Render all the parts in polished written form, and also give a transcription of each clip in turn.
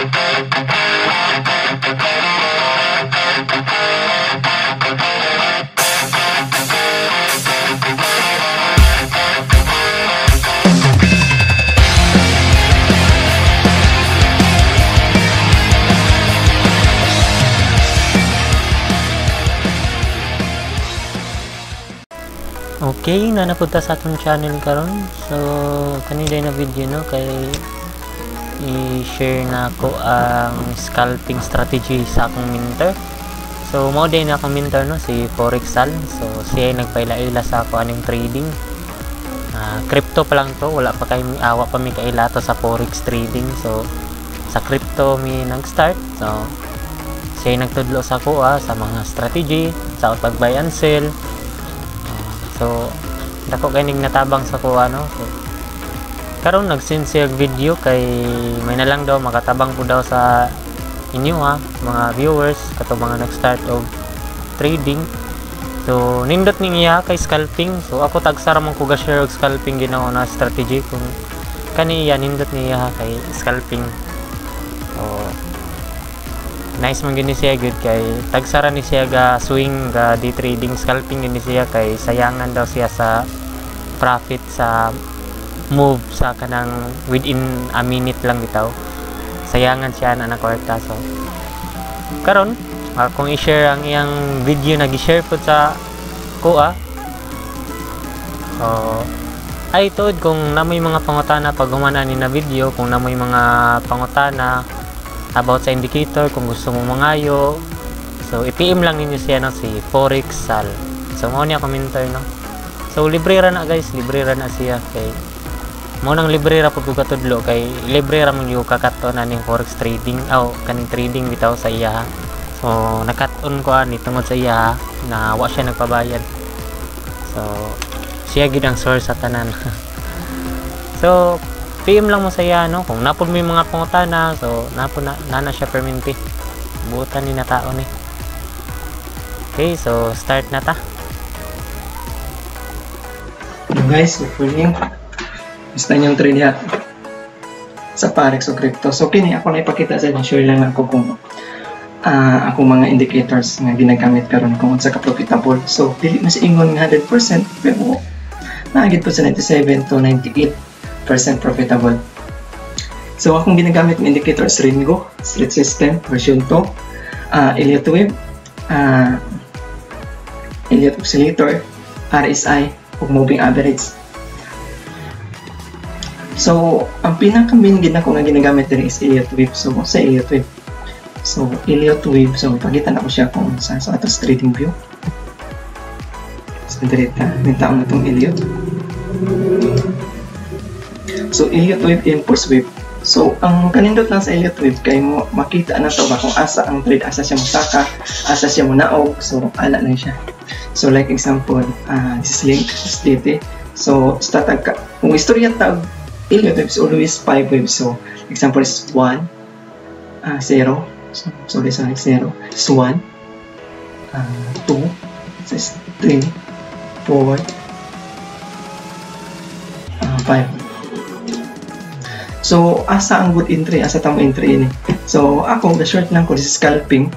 Okay, na napunta sa atong channel karon. So kanina na video no kay i-share na ko ang scalping strategy sa akong mentor. So mao din akong mentor no, si Forexsal. So siya ay nagpaila-ila sa ako aning trading. Crypto pa lang to, wala pa kay awa pa mi kaila to sa forex trading. So sa crypto mi nag-start. So siya ay nagtudlo sa ako sa mga strategy, sa pag-buy and sell. So dako kay ning natabang sa kuha no. So karon nag-send siya video kay may na lang daw makatabang po daw sa inyo ha, mga viewers kato mga nag-start og trading. So nindot ning iya kay scalping. So ako tagsara man ko ga-share og scalping ginawa na strategy kung kani iya nindot niya kay scalping. So nice man gini siya good kay tagsara ni siya ga swing ga day trading scalping gini siya kay sayangan daw siya sa profit sa move sa kanang within a minute lang bitaw, sayangan siya na kwarta. So karon kung i-share ang iyang video, nag-share pud sa kuha. So ay tuod kung namoy mga pangutana pag humana ni na video, kung namoy mga pangutana about sa indicator, kung gusto mo mangayo, so i-PM lang ninyo siya no, si Forexsal. So mao niya commenter no. So libre ra na guys, libre ra na siya kay mao nang libre ra pud ko katudlo kay libre ra man gyud kakat-on aning forex trading aw kaning trading bitaw sa iya. So nakat-on ko ani tungod sa iya na wa siya nagpabayad. So siya gid ang source sa tanan. So PM lang mo sa iya no kung napod mo yung mga pangutana. So napod na nana siya perminti buotan ni na tao ni. Okay, so start na ta. Hello guys, good morning. Basta inyong trade hat sa forex o crypto. So kini ako na ipakita sa inyo, share lang ako kung akong mga indicators nga ginagamit karon kung unsa ka profitable. So dili mas ingon nga 100% pero naagid po sa 97 to 98% profitable. So akong ginagamit ng indicators Ringo, Street System version 2, Elliott Wave, Elliott Oscillator, RSI ug Moving Average. So ang pinaka main gid nako nga ginagamit diri is Elliott Wave. So sa Elliott Wave. So Elliott Wave, so ipakita na ko siya kung sa so ato sa trading view. So diri ta, nitaon na tong Elliott. So Elliott Wave, Impulse Wave. So ang kanindot lang sa Elliott Wave kay mo makita na to ba kung asa ang trade, asa siya mosaka, asa siya monaog. So ana lang siya. So like example, this is link SDT. So start ka kung istorya ta Elliott Wave is always 5 waves. So example is 1, 0, so, sorry 0, is 1, 2, so is 3, 4, 5. So asa ang good entry, asa tamo entry ini. So ako the short lang ko, this is scalping.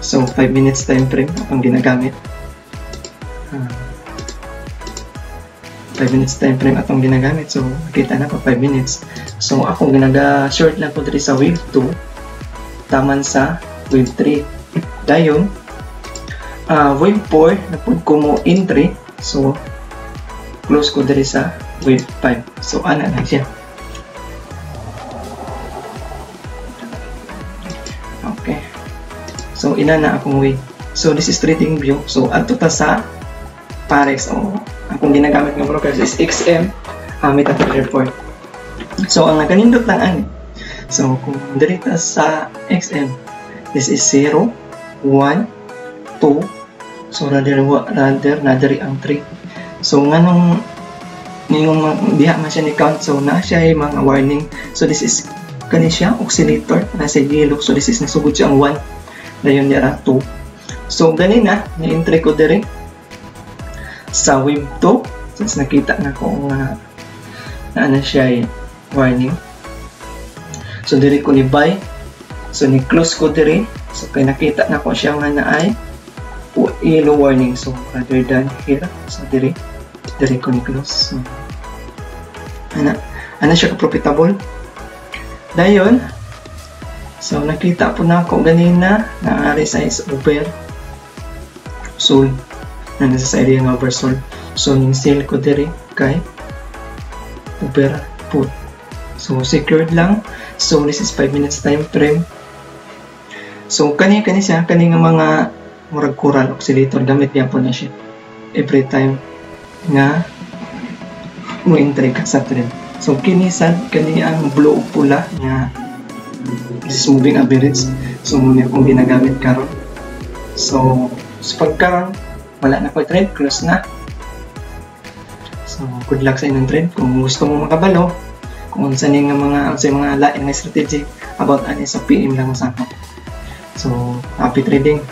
So 5 minutes time frame akong ginagamit. 5 minutes time frame atong ginagamit. So makita na ko 5 minutes. So ako ginaga short lang ko diri sa wave 2 taman sa wave 3. Dayon wave 4 napud ko mo entry. So close ko diri sa wave 5. So ana lang siya. Okay. So ina na akong way. So this is trading view. So adto ta sa Parex. O akong ginagamit nga broker is XM MetaTrader 4. So ang naganindot lang ani. So kung diri ta sa XM, this is 0, 1, 2. So rather na diri ang 3. So nganong ningong diha man siya ni count, so na siya ay mga warning. So this is kani siya oscillator na sa yellow. So this is nasugod siya ang 1, dayon dira 2. So ganina ni-entry ko diri sa wave 2 since nakita na ko nga na ana siya ay warning. So diri ko ni buy. So ni close ko diri. So kay nakita na ko siya nga naay yellow warning. So rather than here, so diri diri ko ni close. So ana ana siya ka profitable. Dayon, so nakita po na ako ganina na ari sa is over sold na nasa sa area nga oversold. So ning sell ko diri kay over put. So secured lang. So this is 5 minutes time frame. So kani kani siya, kani nga mga murag coral oscillator, gamit gyapon na siya every time nga mo entry ka sa trade. So kini sad, kani ang blue ug pula nga, this is moving average. So mao ni akong ginagamit karon. So sa pagkaron, wala na ko trade, close na. So good luck sa inyong trade. Kung gusto mo makabalo kung unsa ni nga mga, unsa mga lain nga strategy about ani sa, PM lang sa ako. So happy trading.